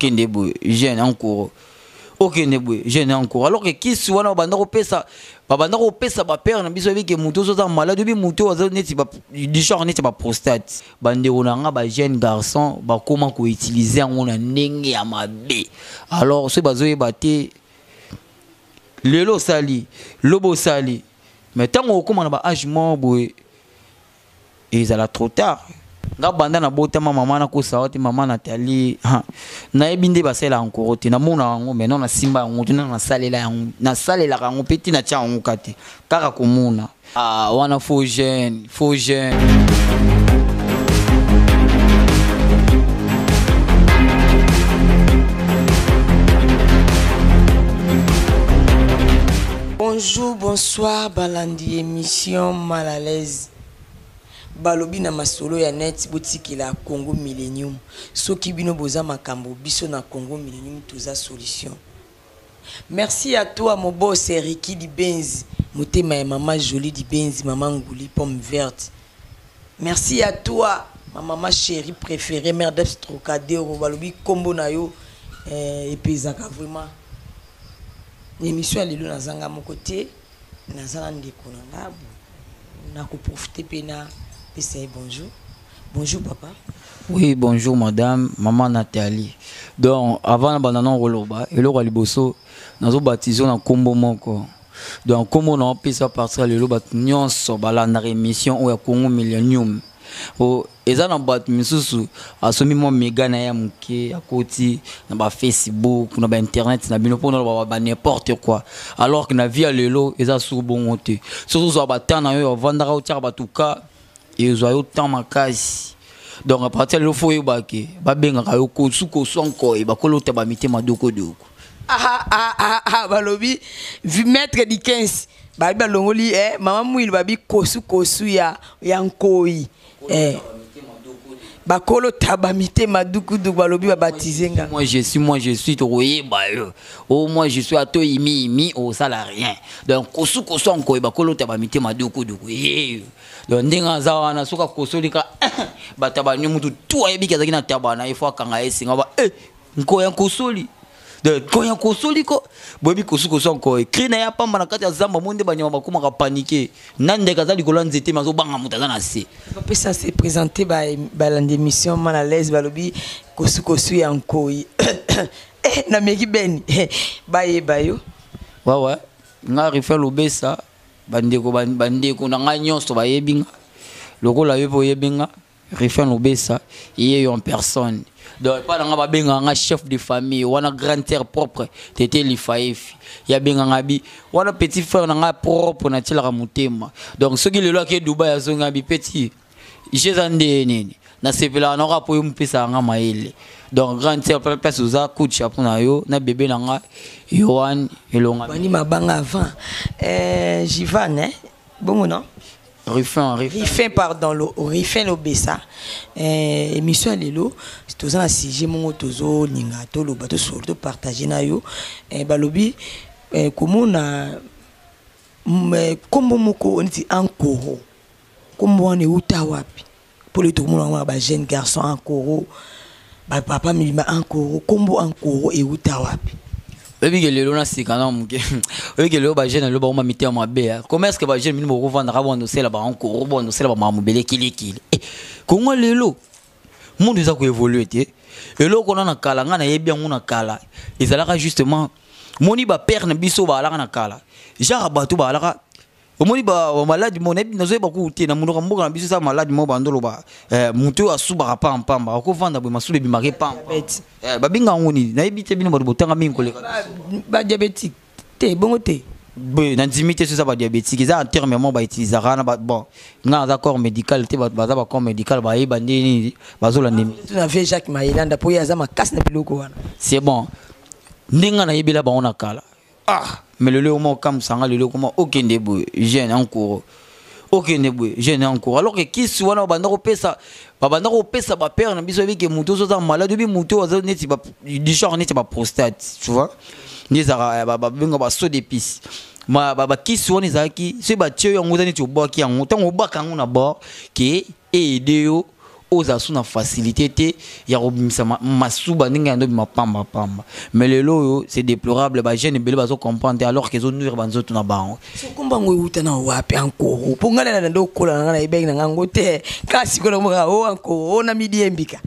Okende boye jeune en cours, okende boye jeune en cours, alors que kisi wana babanda kopesa, babanda kopesa bapere na biso. Oyebi ke moto ozo aza malade, oyebi moto oyo aza neti du genre neti baprostate. Bandeko na nga bajeune garçon bakóma koutilize yango na ndenge ya mabe. Alors soki bazoyeba te, lelo osali, lobi osali, mais ntango okóma na baage moko boye, ezala trop tard. Nga banda nabotama, mama nakosa te, mama Nathalie, nayebi nde basalela ankoro te. Namona yango mais non, nasimba yango te, nano nasalela yango, nasalelaka yango mpe ti natia yango ka te, kaka komona. Ah, wana faux jeune, faux jeune. Bonjour, bonsoir, balandi émission Mal à l'aise. Balobi na masolo ya net, botikela Congo Millennium. Soki bino boza makambo, biso na Congo Millennium toza solution. Merci à toi mon boss Ricky Dibenzi, motema ya mama Jolie Dibenzi, mama Nguli pomme verte. Merci à toi ma maman chérie préférée, mère d'Ebs Trocadero, balobi kombo na yo epezaka vraiment. Émission ya lelo nazanga moko te, naza na ndeko na nga, nakoprofite mpe na pesa ye bonjour. Bonjour papa. Oui, bonjour madame, maman Nathalie. Donc avant na banda na koloba, eloko ya liboso nazobatize na nkombo moko. Donc nkombo na opesa partir ya lelo, bato nyonso balandaka émission oyo ya Congo Millennium. O eza na bato misusu asombi mwa mega na ye ya moke, akoti na bafacebook, na bainternet na bino mpona loba ba n'importe quoi, alors que na vie ya lelo eza sur bongo te. Soki ozwa batemps na yo, ovandaka, otiaka bato ka ezwa yo temps makasi. Donc à partir ya lelo, fo oyeba ke babengaka yo kosu kosu nkoyi, bakolota bamitema dokodoko. Ah, ah, ah, ah, balobi maître Dickens, babi balongoli mama Mwilu, babi kosu kosu ya nkoi, bakolo taba mitema dukuduku, balobi babatize nga. Moi je suis, moi je suis, tokoyeba yo. Oh, moi je suis, ato imi imi, osala rien. Donc kosu kosu nkoyi, bakolota bamitema dukuduku ye. Donc ndenge aza wana, soki akosoli ka bato banyo, mutu tu ayebiki azalaki na taba na ye, fo akanga ye singa ba nkoya nkosoli. Donc nkoya nkosoli ko boyebi kosu kosu nkoyi, cri na ye apamba na kati ya zamba mo nde banyama bakomaka paniquer. Na ndeke aza likolo ya nzete, me azobanga moto aza na se. Bapesa se présenter, balandi émission Mal à l'aise, balobi kosukosu ya nkoi, nameki beni bayeba yo. Wawa nga Rifin Lobesa, bandeko, bandeko na ngai nyonso bayebi nga lokola yo mpe oyebi nga. Rifin Lobesa ye yo en personne. Donc epai na nga babengaka nga chef de famille wana, grande terre propre tete lifaefi yabengaka nga bi wana petit frère na nga propre, natielaka motema. Donc soki lelo ake Dubai, azonga bi petit jeza nde nini, nasepelaka na kaka po yo mopesaka nga mayele. Donc grande terre, place oza, coup de chapeau na yo na bébé na nga Yohan Elonga. Bani mabanga avant Jivan, bongo non? Rufin, Rufin. Rufin, pardon, Rufin Lobesa. Émission ya lelo, toza na sujet moko tozolinga toloba, tosolo, topartage na yo. Balobi komona kombo moko neti ankoro, kombo wana euta wapi? Mpo lelo tokomona yango na bajeune garçon ankoro, bapapa mibima ankoro. Kombo ankoro euta wapi? Oyebi ke lelo naseka na moke, oyebi ke lelo bajeune lelo bakoma mitema mabe. Comment est ce que bajeune bino bokovandaka, bwanda osala baankoro, bwanda osala bamakambo ebele kilikili? Kongo lelo monde eza koévolue te. Eloko wana na kala, ngai nayebi yango na kala ezalaka justement, moni bapere na biso baalaka na kala, genre bato baalaka, omoni bamaladi mo nayebi, nazoyeba kuku te na monoko mboka na biso. Eza maladi mo bandoloba, moto oyo asubaka pampamba, akovanda boye, masuba ebimaka epamba, babenga yango nini? Nayebi te, bino bato botanga mingi koleka. Badiabétique te, bongo te? Boye nandimi te so eza badiabétique, eza en terme mo bautilisaka wana. Bon, nga naza corps médical te, bato baza bacorps médical bayeba nde nini bazolanda. Na vie Jacques Mayelanda, mpo ye aza makasi na biloko wana. C'est bon, ndenge nayebela bango na kala. Ah, mais lelo okoma okamwisanga, lelo okoma okende boye jeune en cours, okende boye jeune en cours, alors que kisi wana babanda kopesa, babanda kopesa bapere na biso. Oyebi ke moto ozo aza malade, oyebi moto oyo aza neti du genre neti baprostate, tu vois, nde ezalaka babenga basaut d'épice. Bakisi wana ezalaki soki batie yo yango, eza neti obwaki yango, ntango obwaka yango na bord ke eede yo. Ozala su na facilité te ya kobimisa masuba ndenge ya ndobima pamba pamba. Mais lelo oyo c'est déplorable, ba jeune ebele bazo comprendre te alors que ezo nuire banzoto na bango. Sokomba yango euta na wapi ankoro? Mpo ngai na nde okola na ngai nayebaki na ngai yango te, kasi sikoyo nakomaka o ankoro o na midi embika.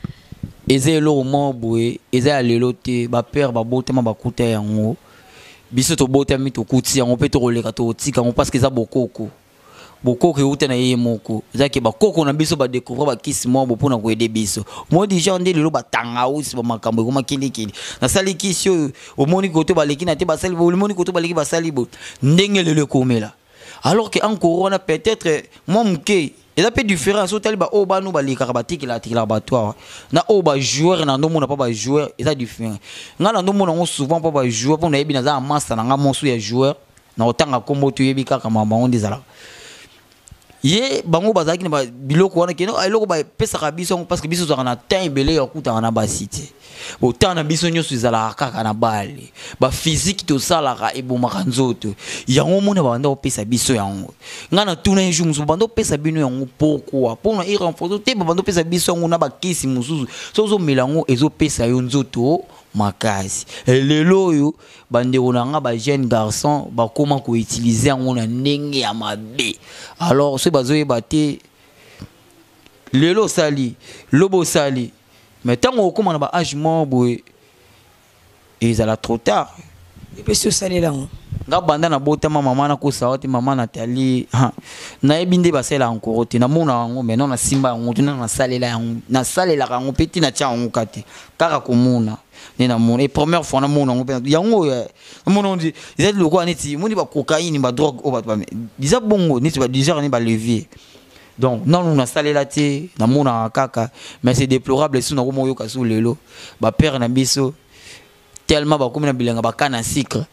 Eza eloko moko boye, eza ya lelo te. Bapere babotama bakuta yango, biso tobotami tokuti yango mpe tokoleka tokotika yango, parce que eza bokoko. Bokoko euta na ye moko, eza ke bakoko na biso badécouvrir bakisi moko bo mpona koaider biso. Mo du genre nde lelo batangausi bamakambo ekoma kilikili. Nasali kisi oyo, omoni koto baleki na te, basali bo, omoni koto baleki, basali bo, ndenge lelo ekomela. Alors que ankoro wana peut-être mwa moke eza mpe différence. Otali baoyo bano balekaka, batekelaka tekelaka bato awa na oyo bajoueur na ndomona mpo bajoueur eza différent. Ngai na ndomona yango souvent mpo bajoueur, mpo nayebi naza na masa na nga mosu ya joueur na kotanga nkombo, toyebi kaka makambo yango nde ezalaka. Ye bango bazalaki na biloko wana keno eloko bapesaka biso yango, parce que biso tozalaka na temps ebele ya kokutaka na basi te. Botanga na biso nyonso ezalaka kaka na bale, baphysique tosalaka ebomaka nzoto. Yango omona babanda kopesa biso yango. Ngai natuna ye jour mosusu: babanda kopesa bino yango pourquoi? Mpona erenforce te? Babanda kopesa biso yango na bakisi mosusu, so ozomela yango ezopesa yo nzoto makasi. Lelo oyo bandeko na nga bajeune garçon bakóma koutiliser yango na ndenge ya mabe. Alors soki bazoyeba te, lelo osali, lobi osali, mais ntango okóma na baage moko boye, ezala trop tard. Epesi osalela yango. Nga banda nabotama, mama nakosa te, mama Nathalie, nayebi nde basalela ankoro te. Namona yango maintenant, nasimba yango te, nano nasalela yango, nasalelaka yango mpe ti natia yango ka te, kaka komona nde namona. Et première fois namona yango mpe yango oyo namona yango, eza lokola neti moni bacocaïne, badrogue oyo bato eza bongo, neti badiseur ni balevier. Donc nanu nasalela te, namonaka kaka. Mais c'est déplorable. Esu nakoma oyoka su lelo bapere na biso tellement bakomi na bilanga bakana sucre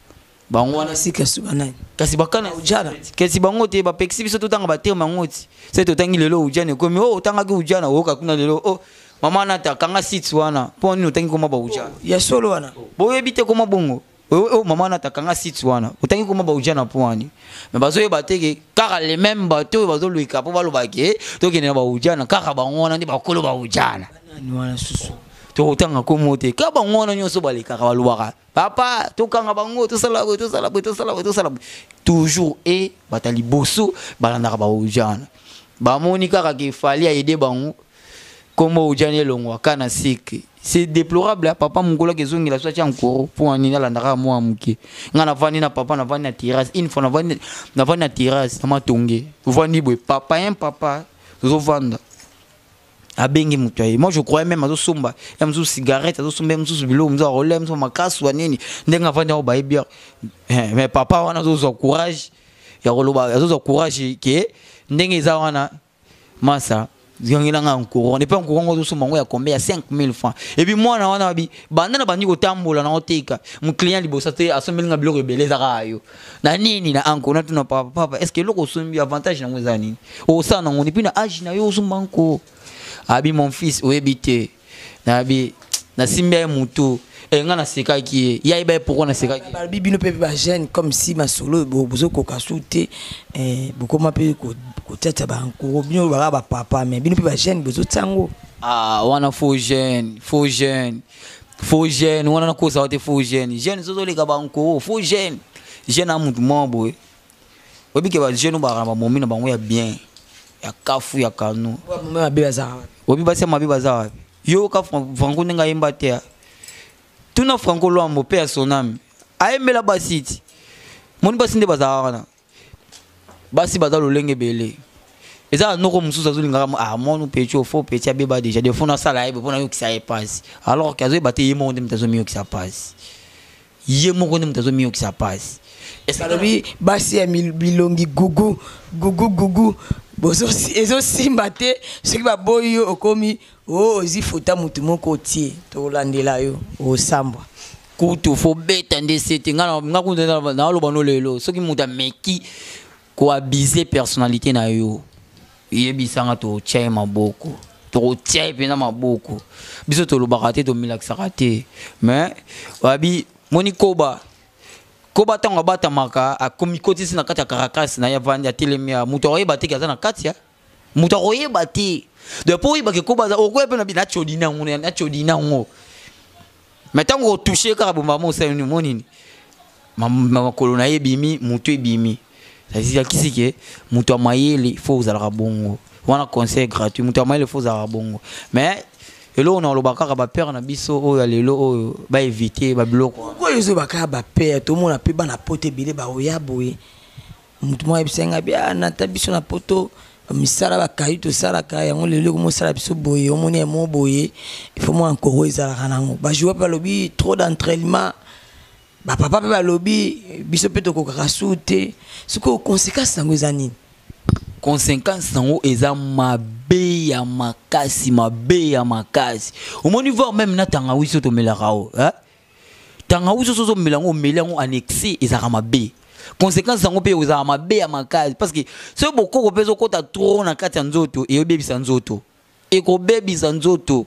bango wana. Sika suka nani? Kasi bakana Ujana. Kasi bango te bapekisi biso totanga baterme yango ti se totangi lelo ujana ekomi o otangaki ujana, oyoka kuna lelo o mama nata kanga site wana mpo nini otangi koma baujana. Ya solo wana? Boyebi te koma bongo o mama nata kanga site wana, otangi koma baujana mpo wani. Mais bazoyeba te ke kaka les mêmes bato oyo bazolwika mpo balobaka ke tokende na baujana, kaka bango wana nde bakolo baujana. Nani wana susu? Tokotanga komo te, kaka bango wana nyonso balekaka balobaka: papa, tokanga bango, tosala boye, tosala boye, tosala boye, tosala boye. Toujours e bato ya liboso balandaka baujana, bamoni kaka ke Fally aaider bango, kombo ujana elongwa ka na sike. C'est déplorable hein. Papa mokolo ake ezongela so atia nkoro mpo nini alandaka mwa moke. Ngai navandi na papa, navandi na terrasse une fois, navandi na terrasse na matonge, ovandi boye, papa un papa tozovanda, abengi moto aye. Moi je croyais même azosomba ya mosusu cigarette, azosomba ya mosusu biloko mosusu, arole mosusu makasu ya nini, ndenge avandi yango bayebi. Mais papa wana azozwa courage ya koloba, azozwa courage ke ndenge eza wana masa zongelanga nkoro et puis nkoro ngo azosomba yango ya combien? Ya 5000 francs. Et puis mwana wana babi banda na bandi kotambola na oteka, moclient liboso te asombelinga biloko ebele ezaka yo na nini na anko. Natuna papa: papa, est ce que eloko osombi, avantage nango eza nini? Osala nango et puis na age na yo osomba nko? Abi: mon fils, oyebi te. Nabi nasimbi ye motu e nga nasekaki ye, ye ayeba ye pourquoi nasekaki. Balobi bino mpe bajeune, comme si masolo bozokoka su te, bokoma mpe kotiatia bankoro. Bino baka bapapa, mais bino mpe bajeune bozotia yango. Ah, wana faux jeune, faux jeune, faux jeune wana nakosa te. Faux jeune, jeune sozoleka bankoro, faux jeune. Jeune a mutu moko boye, oyebi ke bajeune oyo bakaka na bamomi na bango ya bien, ya kafu, ya kanu. Bamome mabe bazalaka wapi? Oyebi basi ya mabe baza wapi? Yoka Franco ndenge ayemba te. Tuna Franco Lwambo mpe ya sonami ayembela basi ti moni basi nde bazalaka wana. Basi baza lolenge ebele. Eza na noko mosusu azolingaka: ah, mwana petit ofo petit abeba déjà de fo nasala ye mpo nayokisa ye pasi, alors ke azoyeba te ye moko nde moto azomiyokisa pasi, ye moko nde moto azomiyokisa pasi. Balobi basi ya bilongi gugu gugu gugu ezosimba te. Soki baboyi yo, okomi o ozwi fota motu moko otie, tokolandela yo, osambwa. Kutu fo beta nde se te. Nga kutu naoloba no lelo, soki moto ameki koabuser personnalité na yo, yebisanga, totia ye maboko, tokotia ye mpenza maboko. Biso tolobaka te, tomilakisaka te, mais babi moni koba koba ntango abatamaka, akomi kotisi na kati ya karakasi na ye, avandi, atelemi, ya moto akoyeba te ke aza na kati ya Moto akoyeba te. Donc mpo oyebaka ekoba aza, okoya mpe na bi natiodina yango, natiodina yango. Mais ntango otouche kaka bombama osali nini, omoni nini? Makolo na ye ebimi, moto ebimi. Elakisi ke moto ya mayele fo ozalaka bongo. Wana conseil gratuit, moto ya mayele fo ozalaka bongo. Mais eloko na oloba kaka ba père na biso oyo ya lelo oyo ba éviter ba biloko wana. Pourquoi ezo baka ba père tomona pe bana poto ebele ba oya boye. Mutu moko ayebisa nga bi ah nata biso na poto misala ba kayu tosalaka yango lelo ekomosala biso boye omoni ya mo boye il faut mwa nkoro ezalaka nango. Ba joueurs pe balobi trop d'entraînement. Ba papa pe balobi biso pe tokokaka su te. Sikoyo conséquence nango eza nini? Conséquence nango eza mabe ya makasi, mabe ya makasi. Omoni voir même na tangawisi oyo tomelaka oyo, hein? Tangawisi oyo ozomela yango, omeli yango en excès, ezalaka mabe. Conséquence yango mpe ezalaka mabe ya makasi parce que soki bokoko mpe ezokota trop na kati ya nzoto, eyobebisa nzoto. Ekobebisa nzoto.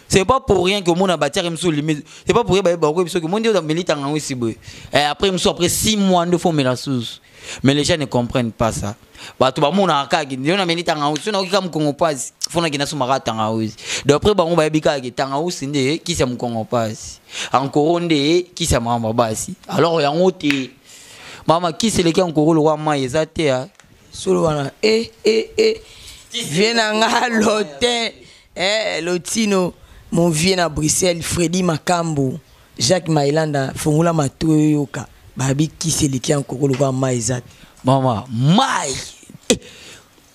C'est pas pour rien que mona batiaka miso limite. C'est pas pour rien ba ba ko biso que mondi omeli tangawisi boye. Et après miso après 6 mois nde faut mela susu. Mais les gens ne comprennent pas ça. Bato ba mona kaka ndio na meli tangawisi na okika mukongo pasi. Faut na kina suma kaka tangawisi. Donc après bango ba yebi kaka tangawisi nde kisi ya mukongo pasi. Ankoro nde kisi ya mama basi. Alors yango te. Mama kisi eleki ankoro lokwa mai eza te ya. Solo wana e e e vieux na nga Lotin eh Lotino mon vieux na Bruxelles Freddy Makambo Jacques Mailanda fongola matoyi oyoka babi kisi eleki ya nkoko lokola mai eza te. Mama mai eh,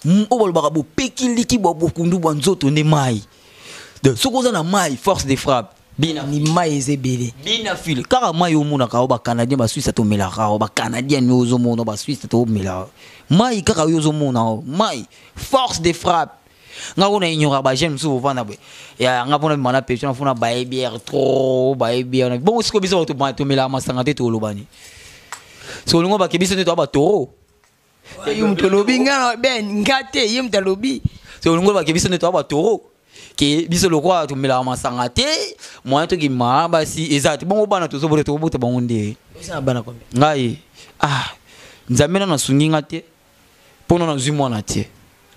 oyo balobaka bopekiliki bwa bokundu bwa nzoto nde mai. Donc soki oza na mai force de frappe bina ni mai eza ebele bina file kaka mai omonaka oyo ba canadien ba suisse tomelaka oyo ba canadien oyo ozomona ba suisse tomelaka mai kaka oyo ozomona oyo mai force de frappe nga kuna ignora ba jeune mosusu bovanda boye ya nga mpona bima na pecho na fona baye bière trop baye bière bongo sikoyo biso bato tomelaka masanga te tolobani soki olingo bake biso nde toya batoro Ye moto alobi nga na ben nga te ye moto alobi. So olingo bake biso nde toya batoro ke biso lokola tomelaka masanga te moyen tokima basi eza te bongo bana tozobota tokobota bango nde. Oza na bana combien? Ngai ah Nzambe nano asungi nga te mpo nano nazwi mwana te.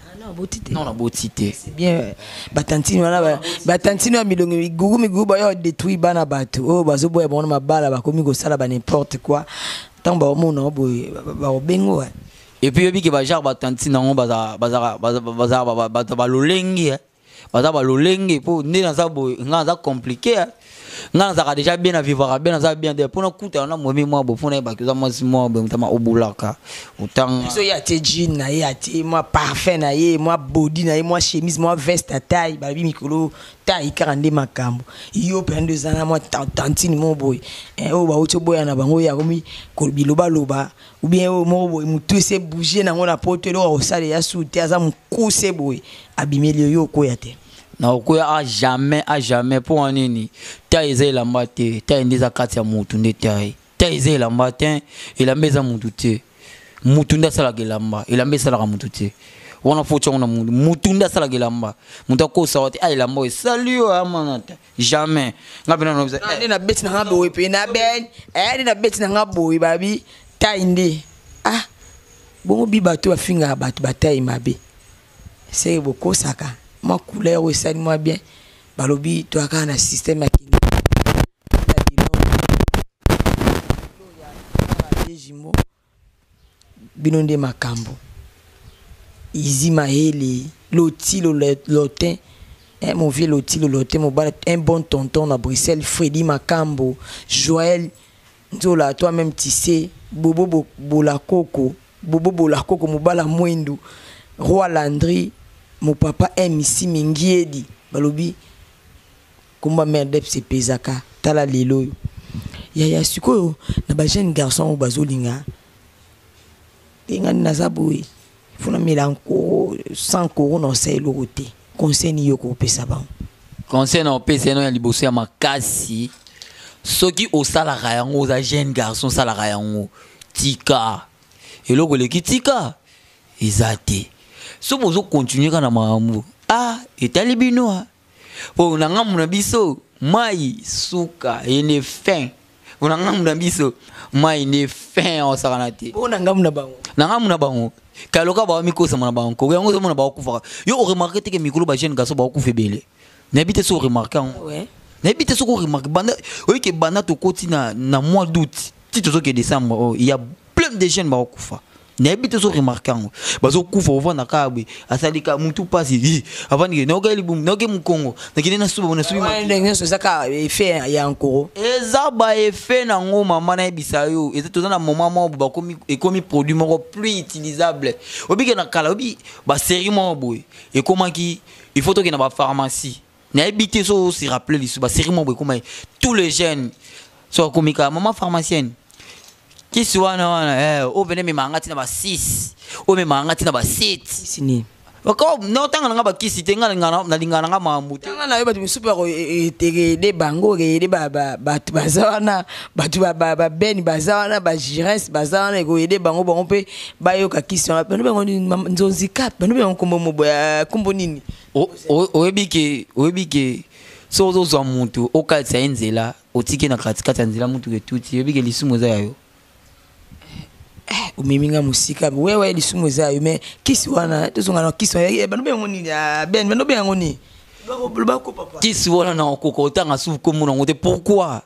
Ah non, boti te. Non, naboti te. C'est bien. Batantine wana ba batantine ya milongi migugu migugu ba yo détruire bana bato. Oh bazoboya bango na mabala bakomi kosala ba n'importe quoi. Tango ba omona boye ba obengo. Et puis yobi ke ba genre batantine yango baza baza baza baza baza ba lolenge. Baza ba lolenge po nde naza boye nga naza compliqué. Nga nazalaka déjà bien na vivaka bien naza bien de pona kutana na momi mwa bo pona yebaki oza mwasi mwa boye motama obulaka otanga biso ye atie jean na ye atie mwa parfum na ye mwa body na ye mwa chemise mwa veste ya taille balobi mikolo taille kaka nde makambo yo mpenza nde oza na mwa tantine moko boye oyo bauti oboya na bango ye akomi bilobaloba ou bien oyo moko boye motu ese bouge nango na poto eloko akosala ya su te aza mokuse boye abimeli yo yo okoya te. Na okoya a jamais a jamais mpo na nini taille eza elamba te taille nde eza kati ya motu nde taille taille eza elamba te elamba eza motu te motu nde asalaka elamba elamba esalaka motu te wana fo otyango na motu motu nde asalaka elamba motu akosawa te a elamba oyo esali yo amana te jamais nga mpena nalobisa nde na beti na nga boye mpe na ben nde na beti na nga boye babi taille nde ah bongo bi bato bafingaka bato bataille mabe seke bokosaka mwa couleur oyo esali mwa bien balobi toyaka na système ya kini na bino nde makambo Izi Mahele Loti Lotin eh, mon vieux Loti Lotin mobala un bon tonton na Bruxelles Freddy Makambo Joël Nzola toi même tissé Bobo Bolakoko Bobo Bolakoko mobala Mwendu Roi Landry mon papa MC Mingiedi balobi komba mère Debs epezaka tala lelo oyo yaya sikoyo na ba jeune garçon oyo bazolinga te ngani naza boye faut namela nkoro sans nkoro na osala eloko te conseil nini yo kopesa bango? Conseil na opesa eno ya liboso ya makasi soki osalaka yango oza jeune garçon osalaka yango tika eloko eleki tika eza te soki bozo continuer kaka na makambo ah etali bino ah po na ngambo na biso mai suka ene fin. Na ngambu na biso, mai nde fin osakana te. Bongo na ngambu na bango? Na ngambu na bango, kaloka bawa mikosama na bango yango, ozomona bakufaka. Yo oremarquer te ke mikolo bajeune garçon bakokufa ebele? Nayebi te so oremarquer yango. Nayebi te soki oremarquer, banda oyebi ke banda tokoti na mois d'août ti tozoke décembre oyo, il y a plein de jeunes bakokufa. Nayebi te so remarquer yango. Bazokufa, ovanda kaka boye, asali ka mutu mpasi, avandi, nayoka libumu, nayoki mokongo, nakende na suba, nasubi. Wana ndenge nyonso eza kaka effet ya ankoro? Eza baeffet nango, mama. Nayebisa yo, eza toza na moment moko boye, bakomi, ekomi produit moko plus utilisable. Obike na kala, obi basérie moko boye ekomaki, il faut tokende na bapharmacie. Nayebi te so se rappeler lisusu basérie moko boye ekomaki, tous les jeunes so akomi kaka mama pharmacienne, kisi wana wana, oyo pene ememaka nga ntina ba 6, oyo ememaka nga ntina ba 7. Kisi nini? Notanga nanga bakisi te, nga nalingaka nanga makambo te. Tanga na yo, bato mosusu bakoede bango, eyede bato baza wana, bato babeni baza wana, bagires baza wana, ekoyede bango, bango mpe bayoka kisi wana. Bano bango nzonzi kap, bano bango kombo moboya, kombo nini? Oyebi ke soki ozozwa motu, okatisa ye nzela, otiki na katikati ya nzela, mutuka etuti, oyebi ke lisumu eza ya yo. Omemi nga mosika wewe. Lisumu eza yo, mais kisi wana, tozonga na kisi wana. Bano benga yango nini? Ben, bano benga yango nini? Lobako, papa. Kisi wana na okoka otanga sufu kombo nango te. Pourquoi?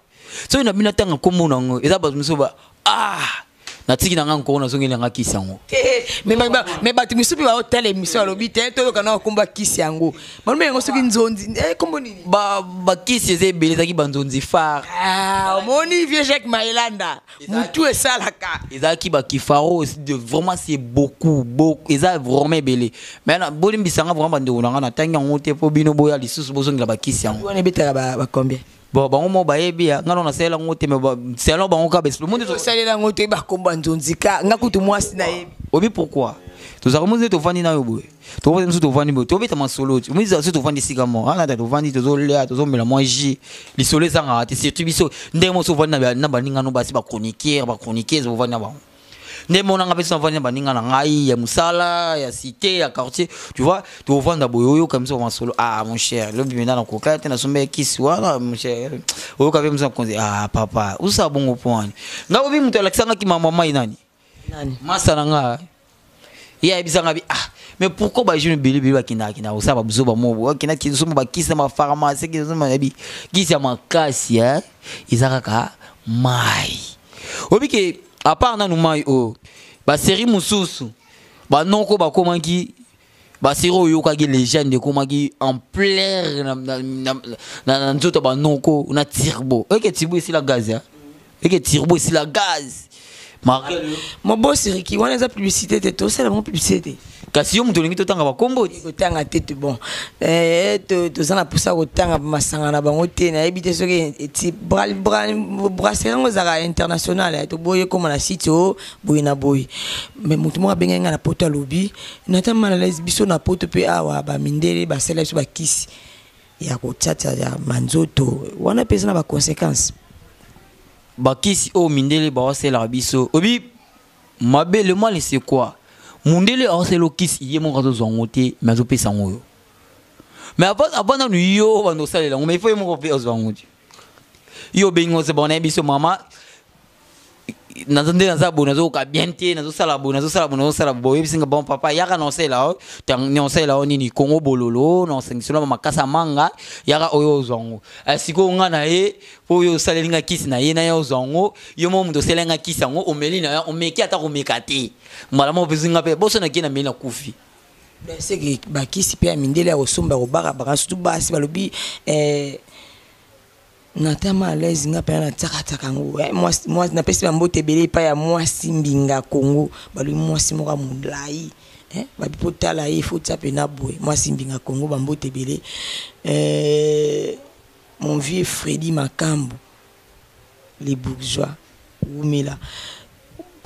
Soki na bino atanga kombo nango, eza bato mosusu ba, ah, natiki na nga nkoko, nazongeli yanga kisi yango. Mais bato mosusu mpe baotala émission, alobi te toyoka na kombo ya kisi yango. Bano benga yango soki nzonzi, kombo nini? Bakisi eza ebele, ezalaki banzonzi phare. Ah, omoni vieux Jacques Maelanda, mutu esalaka. Ezalaki bakifaro, vraiment c'est beaucoup, beaucoup, eza vraiment ebele. Mais bolimbisanga vraiment, bandeko na nga, natangi yango te mpo bino boya lisusu bozongela bakisi yango. Wana ebetaka bacombien? Bon, bango mo bayebi ya nga no nasalela yango te, mais selon bango kaka baexpliquer. Osalela yango te, bakombo ya nzonzi ka nga kutu mwasi nayebi. Obi pourquoi tozalaka mozi, tovandi na yo boye, tokoza mosusu, tovandi boye, tobeta masolo ti mozi so, tovandi esika moko ana ta, tovandi, tozolia, tozomela mwa jus, lisolo ezangaka te. Surtout biso ndenge moso ovandi na baningano basi, bachroniqueur, bachroniqueuse, bovandi na bango nde monanga mpe so navandi na baninga na ngai ya mosala, ya cité, ya quartier, tu vois, tovanda boye, oyoka miso masolo: "Ah mon cher, lobi mpenza nakoka te, nasomba kisi wana, mon cher." Oyoka mpe moso nakonzi: "Ah papa, osala bongo mpo wani?" Ngai obi moto alakisangaki mama mai nani? Nani? Masa na nga. Ye ayebisanga bi: "Ah, mais pourquoi bajeune ebele ebele bakendaka kendaka kosala babuzoba moko, bakenda kisomba bakisi na bapharmacie?" Kisomba yabi kisi ya makasi eza kaka mai. Oyebi ke à part nanu mai oyo, basérie mosusu banoko bakomaki, basérie oyo oyokaki légende ekomaki ampleur na nzoto ya banoko na turbo. Oyeke turbo esila gaz, ya eke turbo esila gaz. Mobosi Riki, wana eza publicité te, tosala bango publicité te. Kasi yo moto olingi totanga bakombo. Kotanga te te. Bon, toza na mposa kotanga masanga na bango te. Nayebi te soki eti brasserie yango ezalaka international, toboyi ekóma na site o boye na boye. Mais moto moko abengai ngai na poto, alobi nata mal à l'aise. Biso na poto mpe awa, bamindele basala biso bakisi ya kotiatia ya manzoto wana mpe eza na baconséquence. Bakisi oyo mindele baosalelaka biso, obi mabe. Le mal, c'est quoi? Mundele aosala okisi, ye moko azozwa yango te, mais azopesa yango oyo. Mais avant nanu yo bando osalela yango, mais il faut ye moko mpe azwa yango te. Yo obengi ose bona biso: "Mama, naza nde naza boye, nazokoka bien te, nazosala boye, nazosala boye, nazosala boye." Oyebisinga: "Bon papa, yaka na osala o, na osala o nini, kongo bololo, na osangisolo makasa manga, yaka oyo ozwa yango." Sikoyo nga na ye mpo oyo osaleli nga kisi na ye na ye, ozwa yango yo moko moto osaleli nga kisi yango, omeli na yo, omeki ata komeka te, mbala moko opesi nga mpe boso, nake na meli, nakufi. Seke bakisi mpe ya mindele ya kosomba, kobarabara, surtout basi balobi natama à l'aise. Nga mpena natiakatiaka yango. Napesi bambote ebele epai ya mwasi mbinga Congo. Balobi mwasi moko ya molai, babi mpo tala ye, fo tia mpena boye. Mwasi mbinga Congo, bambote ebele. Mon vieux Freddy Makambo, les bourgeois, wumela.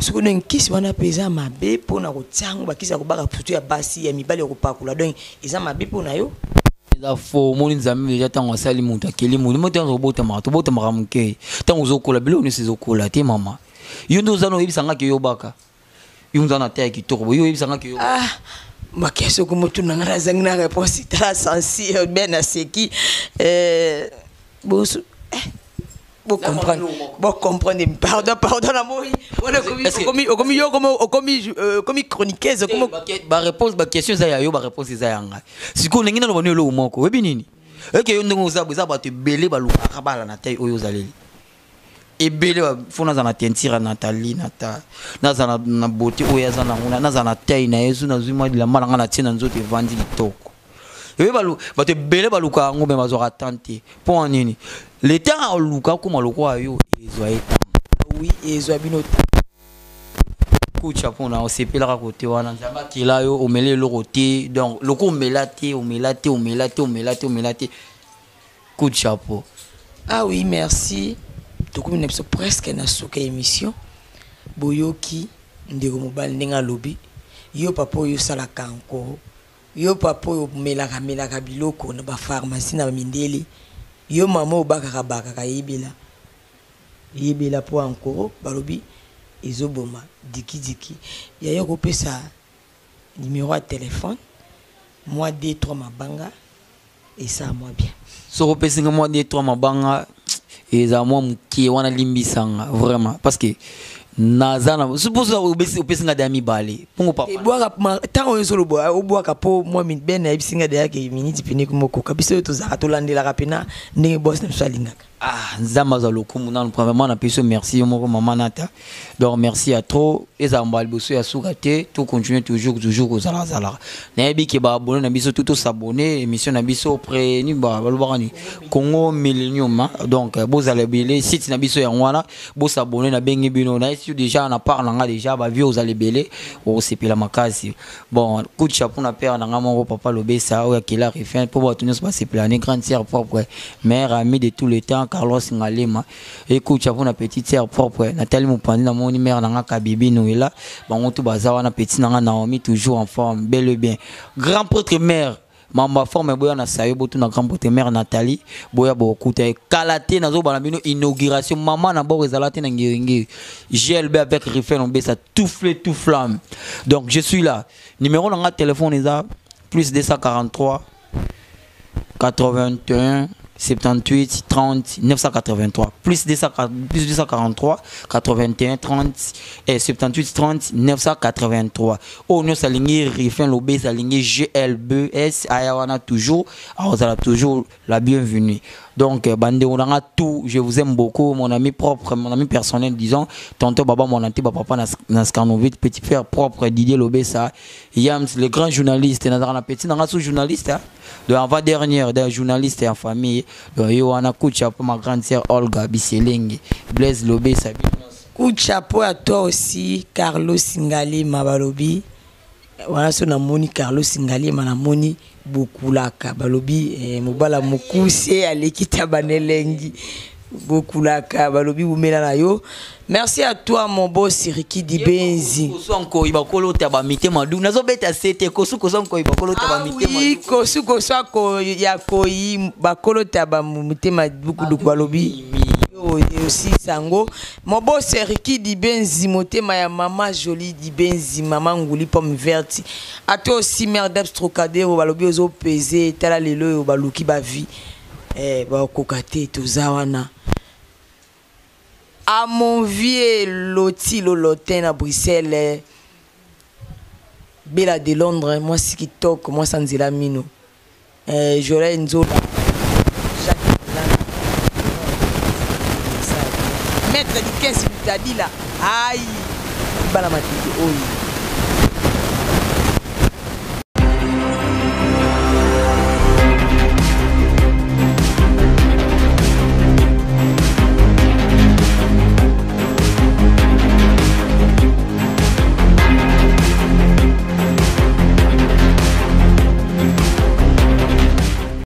Soki donc kisi wana mpe eza mabe mpona kotia yango, bakisi ya kobaka, surtout ya basi, ya mibali ya kopakola, donc eza mabe mpona yo. Eza fo. Omoni, Nzambe deja ntango asali moto, akeli moto, mo ntango obotamaka, tobotamaka moke. Ntango ozokola, biloko nyonso ezokola te. Mama, yo nde oza na oyebisangaki, oyobaka yo oza na te ya kitoko boye, yo oyebisangaki yo. Ah, makesi okomotuna nga, nazangi na réponse. Tala sensi ben, naseki boso. Bocomprendre, bocomprendre. Pardon, pardon, na moi wana okomi, okomi yo, okomi, okomi chroniqueuse, okomi. Baréponse, baquestion eza ya yo, baréponse eza ya ngai. Sikoyo ndenge naloba no eloko moko, oyebi nini? Eke yo ndenge oza, eza bato ebele balukaka bala na tai oyo ozaleli ebele. Fo naza na teinture ya Nathalie, nata naza na beauté oyo aza nango, naza na taille na ye. So nazwi mwa bilamba na ngai, natie na nzoto, evandi kitoko. Oyebi, bato ebele baluka yango, me bazwaka temps te. Mpo nini? Le temps aluka akóma lokola yo, ezwa ye temps. Oui, ezwa bino temps. Kucha mpona osepelaka kote wana, Nzambe akela yo, omela eloko te. Donc loko omela te, omela te, omela te, omela te, omela te. Coup de chapeau. Ah oui, merci. Tokomi na biso presque na suka émission. Boyoki ndeko mobali ndenge alobi. Yo papa oyo osalaka encore, yo papa oyo omelaka melaka biloko na bapharmacie na bamindele, yo mama oyo obakaka bakaka, yebela, yebela, mpo encore balobi ezoboma dikidiki. Yaya, kopesa numéro ya téléphone, mwa 2 3 mabanga esala mwa bien. Soki opesinga mwa 2 3 mabanga, ezala mwa mokie wana. Limbisanga vraiment, parce que naza na suppose opesinga deya mibale mpongo papa. Ebwaka ntango oyo ozoloba, obwaka mpo mwa ben ayebisinga deya ke miniti pene mokoka. Biso oyo tozalaka, tolandelaka mpena ndenge boss na biso alingaka. Ah, Nzambe azwa lokumu. Nanu premièrement napesi yo merci, yo moko mama Nata. Donc merci ya trop. Ezala mbala liboso ya suka te. To continue toujours, toujours kozalazalaka. Nayebi ke baabonné na biso tout, tosabonner émission na biso près ni balobaka ni Congo Millennium, hein. Donc bozala ebele, site na biso yango wana, bosabonner. Nabengi bino, nayesi déjà na part na nga déjà bavie, ozala ebele, okosepela makasi. Bon, coup de chapeau na père na nga moko, papa Lobesa oyo akela Refin, mpo bato nyonso basepela ne. Grande sœur propre, meilleur ami de tout le temps, Carlos Ngalema. Et coup de chapeau na petite sœur propre Nathalie Mopanzi. Namoni mère na nga Kabibi Noela, bango tu baza wana. Petit na nga Naomi, toujours en forme, bel et bien. Grand prêtre mère mamba forme, boya na sayo botu na grand prêtre mère Nathalie, boya bokuta ye kala te. Nazobala bino inauguration mama na bord ezala te na Ngiringiri, GLB avec Rifen Obesa, tout feu tout flamme. Donc je suis là. Numéro na nga téléphone eza plus 243 81 78 30 983, plus 200, plus 243 81 30 et 78 30 983. Oyo nyonso alingi Rifin Lobesa, alingi GLBS, aya wana toujours, akozala toujours la bienvenue. Donc bandeko na nga tout, je vous aime beaucoup. Mon ami propre, mon ami personnel, disons tonton Baba Monante, papa na Scanovit, petit frère propre Didier Lobesa Yams, le grand journaliste. Nazalaka na petit na nga sous journaliste, hein? Donc avant dernière d'un journaliste en famille. Donc yo wana, coup de chapeau ma grande sœur Olga Biselenge, Blaise Lobesa, bino nyonso. Coup de chapeau à toi aussi, Carlos Ngalema. Balobi wana so namoni Carlos Ngalema, namoni bokulaka. Balobi mobala mokuse aleki taba na elengi. Bokulaka, balobi wumela na yo. Merci à toi, mon boss Riki Dibenzi. Kosu nkoi bakolota bamitema du, nazobeta sete kosu kosu nkoi bakolota Ah bamitema. Oui, kosu kosu ako ya koi bakolota ba motema dukuduku, balobi oyo aussi sango. Mon boss Riki Dibenzi, motema ya mama Jolie Dibenzi, mama Nguli pomme verte. À toi aussi, mère d'Abs Trocadéro, balobi ozopese. Tala lelo oyo baluki bavi bakoka te, toza wana. À mon vieux Loti Lolotin na Bruxelles, Bela de Londres, mwasi kitoko, mwasi nzela mino, Joël Nzola, Jacques Lana, maître Dikens Lutadila, aïe bana matete oyo.